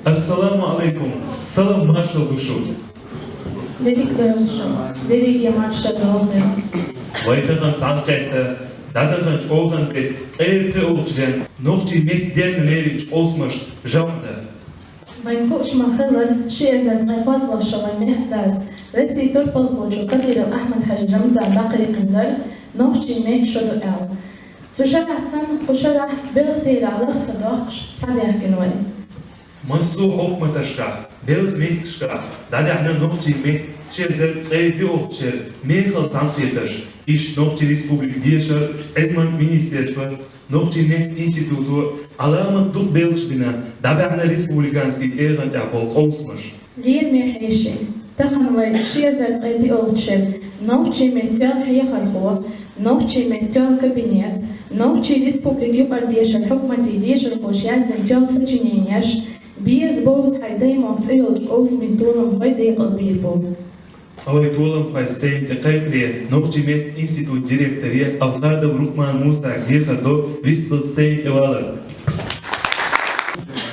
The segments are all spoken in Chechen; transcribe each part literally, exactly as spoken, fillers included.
Ассаламу Ӏалайкум! Салам маршалла ду шуьга! Дерриг а дойла шуна, дерриге маршалла долда. Вай тахан цхьаьнакхетта, дӀадаханчу охан тӀе ткъе пхи олучу денна нохчийн меттан денна леринчу къовсамаша жамӀ дан. Вайна хууш ма-хиллара, ши эзар ткъе кхозлагӀа шо вайн мехкан дас, Россин турпалхочо Кадыров Ахьмад-Хьаьжин Рамзана дӀакхайкхина дара нохчийн меттан шо ду аьлла. Цу шарахь санна, кху шарахь белхан терахь лаха ца доккхуш, схьадаьхкина вай. Массо а хьукматашкахь, белхан меттигашкахь дӀадаьхьна нохчийн меттан ши эзар ткъе диъолгӀачу шеран мехала цхьаьнакхетарш, иштта Нохчийн Республикан дешаран, Ӏилман министерствос, нохчийн меттан институто Ӏаламат дукха белхаш бина дӀабаьхьна республиканский тӀегӀан тӀехь болу къовсамаш. Лераме хьеший, тахана вай ши эзар ткъе диъолгӀачу шеран нохчийн меттан тоьлла хьехархо, нохчийн меттан тоьлла кабинет, Нохчийн Республикан юкъара дешаран хьукматан дешархоша яздина тоьлла сочиненеш, «Беза-бовза хьайн даймохк» цӀе йолчу къовсамийн толамхой декъалбийр бу. Ткъа вай толамхойн сценан тӀе кхайкхаре нохчийн меттан институтан директоре Алхадов Рухман Мусага дехар до вистхилла сценан тӀе валар.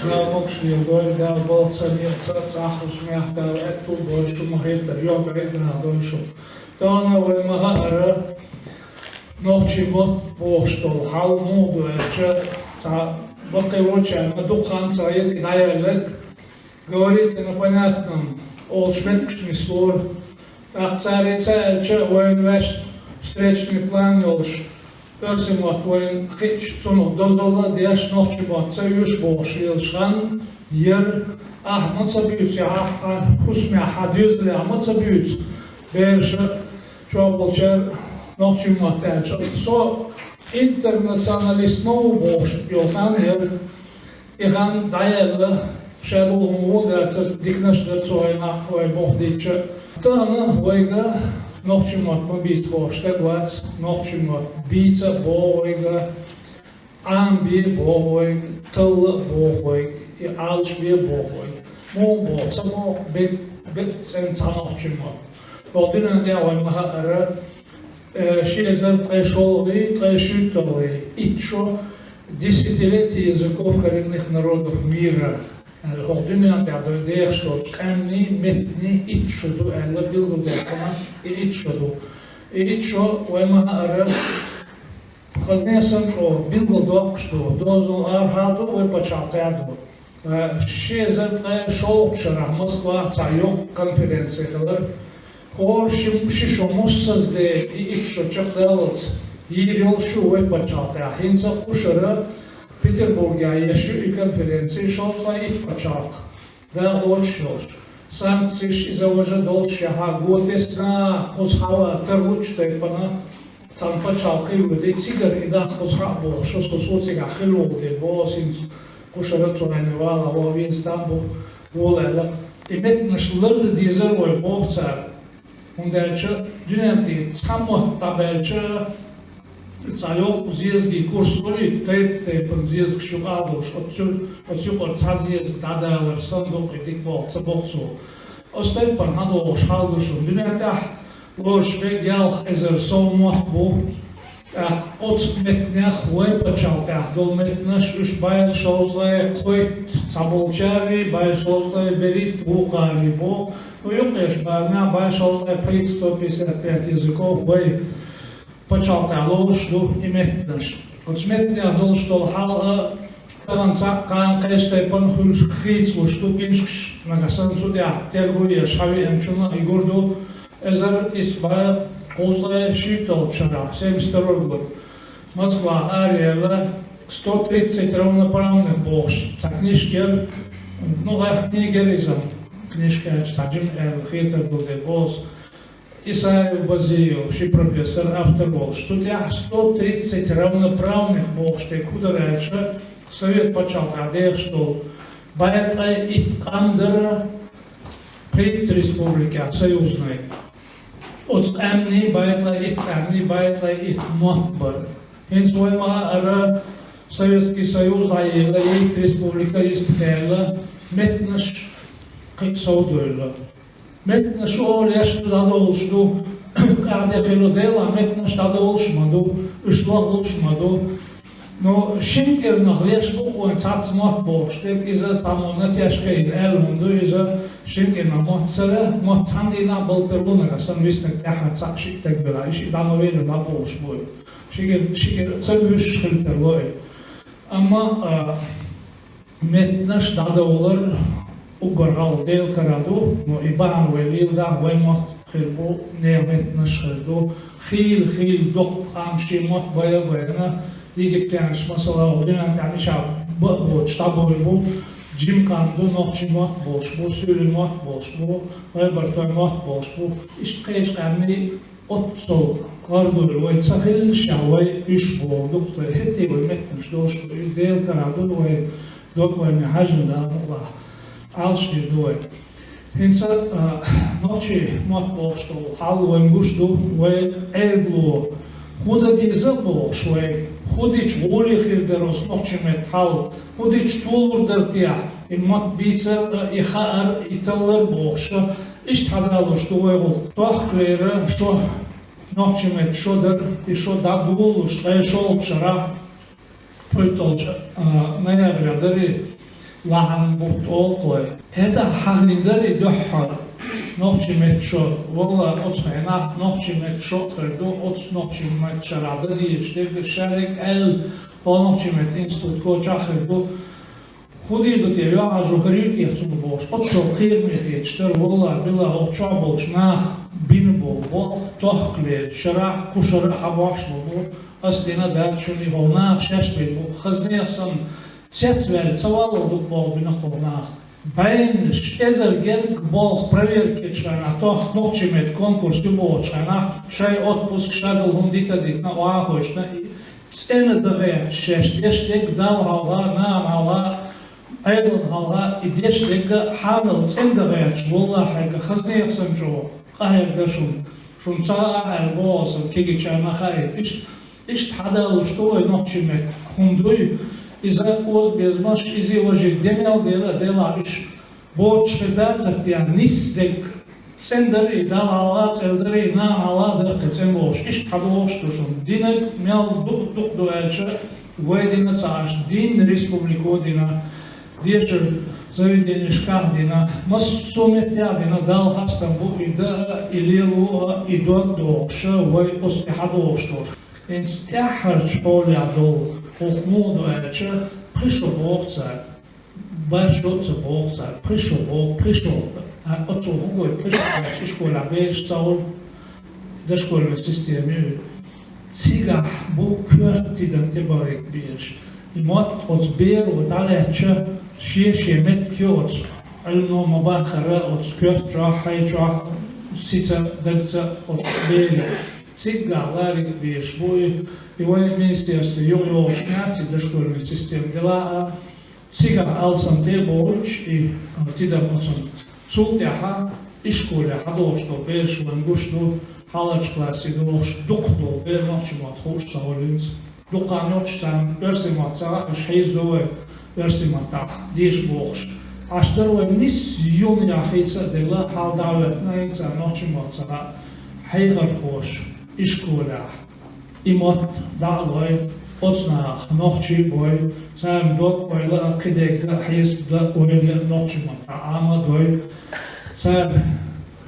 Дала могушалла дойла, Дала балхаца, некъаца, цӀахь, хӀусамехь Дала аьтту а бойла шу, ма-хеттара йоӀ, гӀайгӀанах дойла шу. Тахана вай ма-хаъара, нохчийн мотт бохуш долу хьал муха ду аьлча, цхьа баккхийчарна дукха хан ца хета и дӀаяьлларг. Говорить на понятном олуш меттигаш нислора. ТӀаккха цара и ца аьлча, вайна ваьшна встречный план йолуш, оьрсийн мотт вайна хиъча, цунах дозалла а деш, нохчийн мотт ца оьшу бохуш лелаш хан яра. Ахь ма ца буьйцу, я хьан хӀусамехь, хьан доьзалехь ма ца буьйцу, бераша, чохь болчара нохчийн мотт аьлча. Со интернационалист ма ву бохуш йолу хан яра. И хан дӀаяьлла, ша дулхума вон дацара, диканаш дара цу хенахь вай боху дийцча. Тахана вайга нохчийн мотт ма бийца бохуш стаг вац, нохчийн мотт бийца а боху вайга, Ӏамабе а боху вайга, талла а боху вайга, и Ӏалашбе а боху вайга. Муха боху, ца боху, бе-, бе-, цӀена цхьа нохчийн мотт. Оха дуьнен тӀехь вай ма-хаъара, Э, ши эзар ткъе шолгӀий, ткъе шуьйтталгӀий, итт шо десятилетие языков коренных народов мира. Э, хӀокху дуьнен тӀехь дойла дехаш долчу къаьмнийн, меттанийн итт шо ду аьлла билгалдаьккхина, и итт шо ду. И итт шо вай ма-хаъара, хазне санна чӀогӀа билгалдоккхуш ду, дозалла арахьа а ду, вай пачхьалкхехь а ду. Ши эзар ткъе шолгӀачу шарахь Москвахь цхьа йоккха конференци хилира. ХӀора ши, ши шо муссазде и итт шо чекхдаллалц йийр йолуш ю вай пачхьалкхехь. ХӀинца а кху шарахь Петербургехь еш ю и конференци, шовзткъе итт пачхьалкх дакъа доцуш йолуш. Санкцеш иза важа долуш яхьа, го тесна кхуза хьава тарлучу тайпана. Цхьана пачхьалкхе а вуьту, цигара и даккха кхузахьа а бохуш, со, со цигахь хила волу дела боху ас хӀинца, кху шарахь цу хенахь вала, вон веза там бу, вола аьлла. И меттанаш лардан дезара вай боху цара. ХӀунда аьлча дуьнен тӀе цхьа мотт дӀабаьлча, цхьа йоккха зезаган курс хуьлий, тайп-тайпана зезагаш юкъа а долуш, оцу, оцу юкъара цхьа зезаг дӀадалар санна ду-кх и, дика боху, ца боху цо. Оцу тайпана хьан догӀуш хьал ду шуна дуьнен тӀехь? Лоруш берг ялх эзар сов мотт бу. ТӀаккха оцу меттанех вай пачхьалкхехь долу меттанаш, уьш бӀе шовзткъе кхойтта цхьаболчарий, бӀе шовзткъе берхӀитта вукхарий бу. Ну, юккъерчу барамехь бӀе шовзткъе пхийтта, сто пятьдесят пять языков вай пачхьалкхехь лоруш ду и меттанаш. Оцу меттанех долуш долу хьал а тахана цхьаъ, кхана кхечу тайпана хуьлуш, хийцалуш ду, книжкаш нагахь санна цу тӀехь терго еш хьан веанчунна а и гур ду. Эзар исс бӀе кхузткъе шийтталгӀачу шарахь, семьдесят второй год, Москвахь араяьлла «Сто тридцать равноправных» бохуш цхьа книжка яра. Ну, гӀеххьа книга яра иза, книжка аьлча цхьа жима аьлла хетар ду дела боху ас. Исаев Базиев, ши профессор, автор волуш. Цу тӀехь «Сто тридцать равноправных» бохуш дерг хӀун дара аьлча, Совет пачхьалкхехь дехаш долу бӀе ткъе итт къам дара пхийтта республикехь союзный. Оцу къаьмнийн бӀе ткъе итт къаьмнийн бӀе ткъе итт мотт бара. ХӀинца вай ма-хаъара, Советский Союз дӀаелла, итт республика йистхилла, меттанаш кхин а совдевлла. Меттанаш олуш ду, дӀадолуш ду, къаьхьа де хилла делахь, меттанаш дӀадолуш ма ду, уьш лахлуш ма ду. Ну, шин кӀирнах леш бу вайн цхьацца мотт бохуш дерг, иза цхьаммо натешкайна аьлла хӀума ду, иза шин кӀирнах мотт ца ле, мотт цхьана дийнахь балтар бу нагахь санна виснарг тӀаьххьара цхьаъ шиъ таг велахь, и шиъ дӀа ма вийна дӀабохуш бу. Ши кӀира, ши кӀира ца вуьйшуш хила тарло и. Амма, а, меттанаш дӀадовлар уггар гӀалгӀа Делан кара ду, но и бахьана вай леладахь, вайн мотт хир бу, нехан меттанаш хир ду. Хийла, хийла доккха къам шен мотт бай а байна, египтянаш, масала, гӀо дуьнен тӀехь мичахь бан а боцуш дӀабовлуш бу, жима къам ду, нохчийн мотт болуш бу, суьйлийн мотт болуш бу, гӀайбартойн мотт болуш бу. Иштта кхечу къаьмнийн оццул гӀардойла вай ца хилла ша, вай уьш боху дукха, хӀетте вай меттанаш долуш ду, и Делан кара ду вай, дог вайна хьаьжжина Дала мукъалахь Ӏалашдийр ду вай. ХӀинца, а, нохчийн мотт бохуш долу хьал вайна гуш ду, вай Ӏедало хӀун дан деза а бохуш вай, хӀун дича гӀоле хир дара оцу нохчийн меттан хьал, хӀун дича толур дара техьа, и мотт бийцар а, и хаар а, и таллар а бохуш, иштта хьадалуш ду вай гӀуллакх. Тохкалера шо, нохчийн меттан шо дара, и шо дӀадолалуш, ткъе шолгӀачу шарахь, пхуьйтталгӀачу, а, ноябрехь дарий, лахьан бутт олу кхой. ХӀетахь хьахийна дарий дуьххьара нохчийн меттан шо, валла, оцу хенахь нохчийн меттан шо а хир ду, оцу нохчийн меттан шарахь дан дезаш дерг, ша дерг аьлла, хӀокху нохчийн меттан институт кочахь а хир ду. ХӀун дийр ду те, йоӀ хьажо хир ю те цунна бохуш, оццул кхераме хеташ дара, валла, билла, оха чохь болчу наха бина болу болх, тохкалерчу шарахь, кху шарахь а бохуш болу болх, ас дина дац шуна, и болу наха шаьш бина бу, хазнех санна, цецваьлла ца валлал дукха болх бина кху наха. Баьннаш, эзар герга болх проверка ечу хенахь, тохка нохчийн меттан конкурс ю бохучу хенахь, шайн отпуск, шадолу хӀума дита а дитина, охьа а хойшна, и цӀена дан гӀерташ шаьш деш дерг, Далла хьалха, нана хьалха, Ӏедална хьалха, и деш дерг а хьанал цӀена дан гӀерташ, валлахьи, хьайга хазнех санна чӀогӀа къахьега дара шуна. Шуна ца хаьа аьлла боху сан кегийчарна хаийта. Иштта, иштта хьадалуш ду вай нохчийн меттан хӀума дуй, иза озабезамаш, иза важа де мел дела а делахь уьш боцуш хир дацара те, нисса дерг. ЦӀена дарий, Далла хьалха цӀена дарий, нана хьалха дара кхин цӀена бохуш, иштта хьадогӀуш ду шуна. Динарг мел ду-, дукха ду аьлча, вай дина ца Ӏаш, динна республико дина, дешар заведенешкахь дина, массо а меттехь дина, Далла хастам бу и дан а, и лело а, и дог дохуш а, вай оцу тӀе хьадогӀуш долуш. ХӀинца тӀаьххьарчу хьолехь долу хӀокху муха ду аьлча, пхи шо боху цара. БархӀ шо а ца боху цара, пхи шо боху, пхи шо. А оцо хӀун гойту, пхи шо бохучу ишколехь бераш ца хуьлу, дошкольная система ю. Цигахь бу коьрта тидам тӀебахийта бераш. И мотт оцу беро дӀалаьцча, шен-шен меттиг ю оцу, Ӏилмано ма-баххара, оцу коьрта чохь, хьай чохь, сица, дагца оцу бере. Цигахь ларийта бераш бу и, и вайн министерство юхайогӀуш яц и дошкольная система дела а, цигахь алсам тӀе а бохуьйтуш, и, а, тидам оцунна. Цул тӀаьхьа ишколе хьадогӀуш долу бераш вайна гуш ду, хьалхарчу классе догӀуш дукхах долу бер нохчийн мотт хууш ца хуьлу хӀинца. Дукха нохчий царна оьрсийн мотт ца хаьа, уьш хьийзадо вай оьрсийн маттахь деша бохуш. Ӏаш дара вай нисса юлнехь хийца а делла, хьал дӀа а ваьхна, хӀинца нохчийн мотт ца хаьа, хьехархоша ишколехь. И мотт дӀа а лой, оцу наха нохчий а бой, царна дог-ойла а, кхидерг а хьесап дан ойла а нохчийн маттахь Ӏама а дой, царна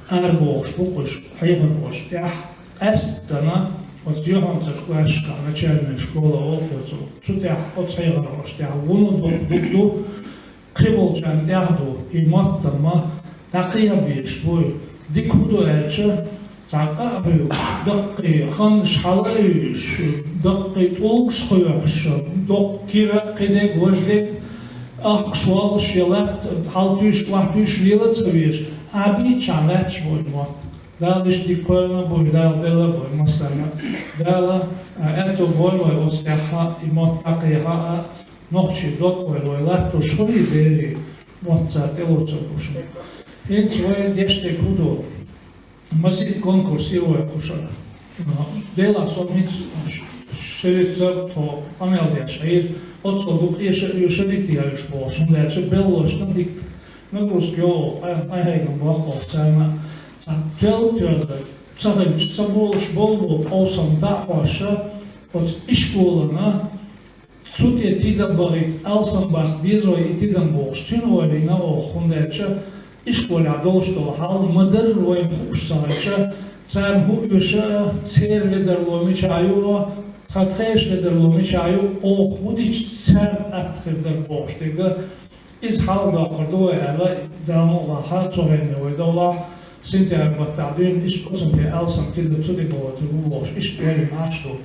арабохуш бу-кх уьш хьехархошна тӀехь, къаьсттина оцу юьхьанцарчу классашкахь начальная школа олу-кх оцу. Цу тӀехь оцу хьехархошна тӀехь вуно ду, ду, ду, кхиболчарна тӀехь ду, и мотт-м дӀакхехьа безаш буй. Дика хӀун ду аьлча, цхьа къа а буьйлуш, даккхий ханнаш хьала а юьйлуш, даккхий тӀулгаш кхоьхьуш, доккха кира а, кхидерг а, важа дерг а, ахкаш воллуш я латта хьалтуьйсуш, охьатуьйсуш лела а ца везаш, Ӏа бийцачхьана лаьтташ бу и мотт. Дала иштта дика кхоьллина а буй, Дала белла а буй массарна. Дала, а, аьтто бойла вай оцу тӀехь и мотт дӀакхехьа а, нохчийн дог-ойла вай латтош хуьлий берийн, мотт цара тӀелоцург бу шуна. ХӀинца вай деш дерг хӀун ду? Масийтта конкурс ю вай кху шарахь. Делахь со хӀинца шеритца тхо къамел деш Ӏийра, оццул дукха эша а оьшур ю те уьш бохуш, хӀунда аьлча беллошна дика нагрузка йогӀу, къа-, къахьегам боккху царна. Цхьа белла тоьлла ца хилча, ца болуш болу къовсам дӀа а хьош, оцу ишколана Цу тӀе тидам бахийта алсам баккха беза вай и тидам бохуш, цуьнан ойла йина оха, хӀунда аьлча ишколехь долуш долу хьал ма-дарра вайна хууш ца хилча, царна хӀун оьшу, церан ледарло мичахь ю, тхан тхешан ледарло мичахь ю, оха хӀун дича царна атта хир дара бохуш дерг. Иза хьалха доккхур ду вай аьлла, Дала мукъалахь, цу хенахь вай довлахь, сентябрь баттахь дуьйна иштта оцунна тӀе алсам тидам цу тӀе бохуьйтур бу бохуш, иштта вай Ӏаш ду.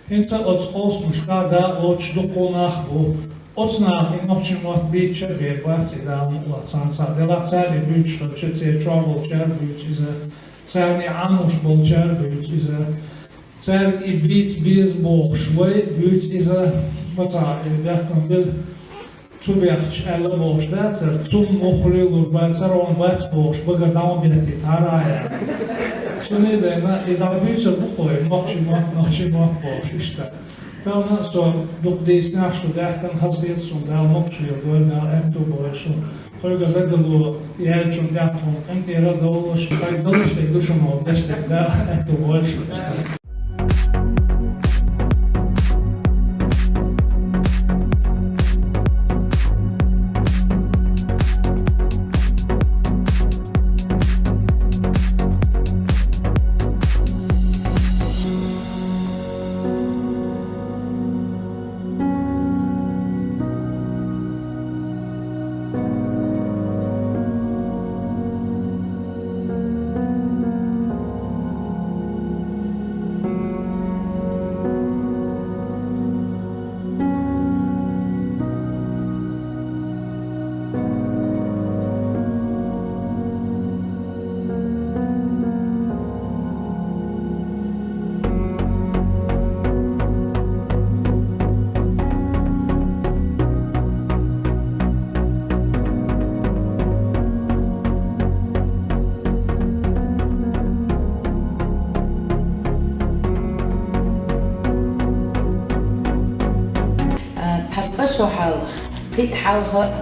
ХӀинца оцу къовсамашкахь дакъа лоцуш дуккха нах бу. Оцу наха и нохчийн мотт бийцича а бер бац, и Дала мукъалахь, цхьана сахьтехь делахь, царна и буьйцуш хилча, церан чохь болчара буьйцу иза, царна и Ӏамош болчара буьйцу иза. Цаьрга и бийца беза бохуш вай буьйцу иза, ма цхьа а и бехкам била, цу бехча аьлла бохуш дацара, цунна муха лелор бацара, ван бац бохуш, багара дӀа ма беттий, тхьара а яра. Цуьнан а дайна, и дӀа буьйцур бу-кх вай, нохчийн мотт, нохчийн мотт бохуш, иштта. Тахана со дукха дийцинехь шу даьхкина, хазахета суна, Дала могуш леладойла, Дала аьтту бойла шу. Кхуьга дагало яьллачун тӀехь тхуна къинтӀера а довлалаш, кхайдалаш дерг ду шуна, вон дешдерг Дала аьтту бойла шуна. А, цхьа ткъа шо хьалха, кхин а хьалха,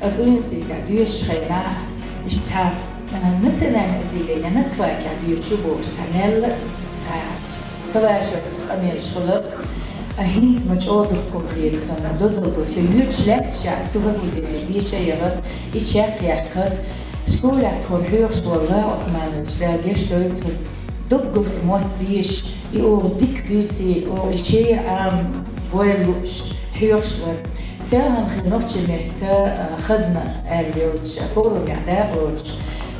аса университетехь доьшучу хенахь, иштта цхьа, а, национальное отделение, нацфакехь доьшуш ю бохуш, цхьа мелла, цхьа ца вашар цу къамелаш хилар, а, хӀинца ма чӀогӀа духкур хета суна, дозалла ду. Со йоьдуш лаьтташехь цу факультете деша а яхар, и чекх а яьккхар. Школехь тхуна хьоьхуш волу Лаха Ӏусманович, Дала гечдойла цунна, доггах и мотт беш, и оха дика буьйций, оха и шера Ӏама бойла лууш, хьоьхуш вара. Селхана хир нохчийн меттан, а, хазна аьлла йолчу форумехь дакъа лоцуш,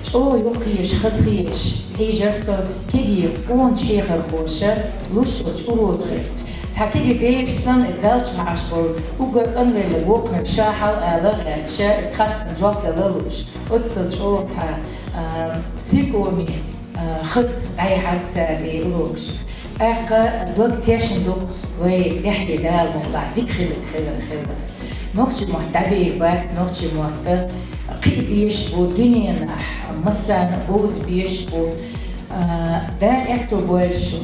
чӀогӀа юккъе езаш, хазахеташ хьийжара со кегий къоначу хьехархоша луш йолчу уроке. Цхьа кегий бераш санна, и зал чохь Ӏаш болу уггар къанвелларг воккханиг ша хьал ала а гӀерташ, и цхьаьна жоп дала а лууш, оццул чӀогӀа цхьа, а, сингаттаме, а, хаза дӀаяьхьира цара и урокаш. ТӀаккха дог тешна ду-кх вай тӀаьхье, Дала мукъалахь, дика хилар, хилар, хилар. Нохчийн мотт дӀабийр бац, нохчийн мотт кхин а беш бу, дуьненахь массарна а бовза беш бу. А, Дала аьтту бойла шу.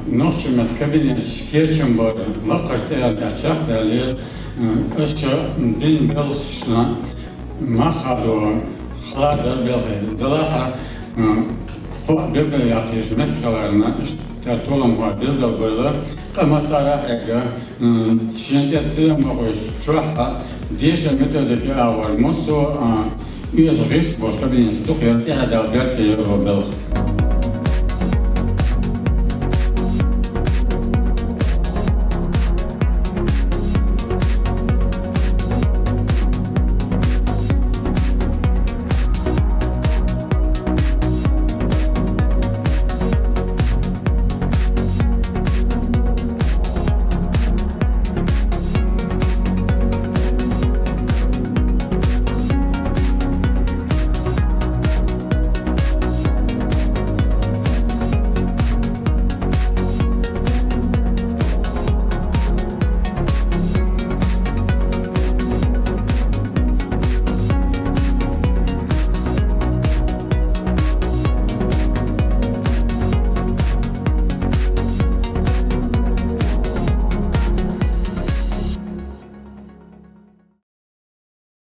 Нохчийн меттан кабинеташ кечам бара, лакхарчу тӀе аьлла чекхдаьллера, аша дина белхашна мах а хадо, хала дара белхий. Делахь а, кху а билгалъяьккхинчу меттахь хиларна, иштта толамхой билгалбойла, къа массара а хьегна, шен тӀе тидам бахуьйтуш чохь а, дешан методики агӀор массо а, оьшуш гӀишлош кабинеташ дукха яра, тӀаьхьа даьлла герга яра белха.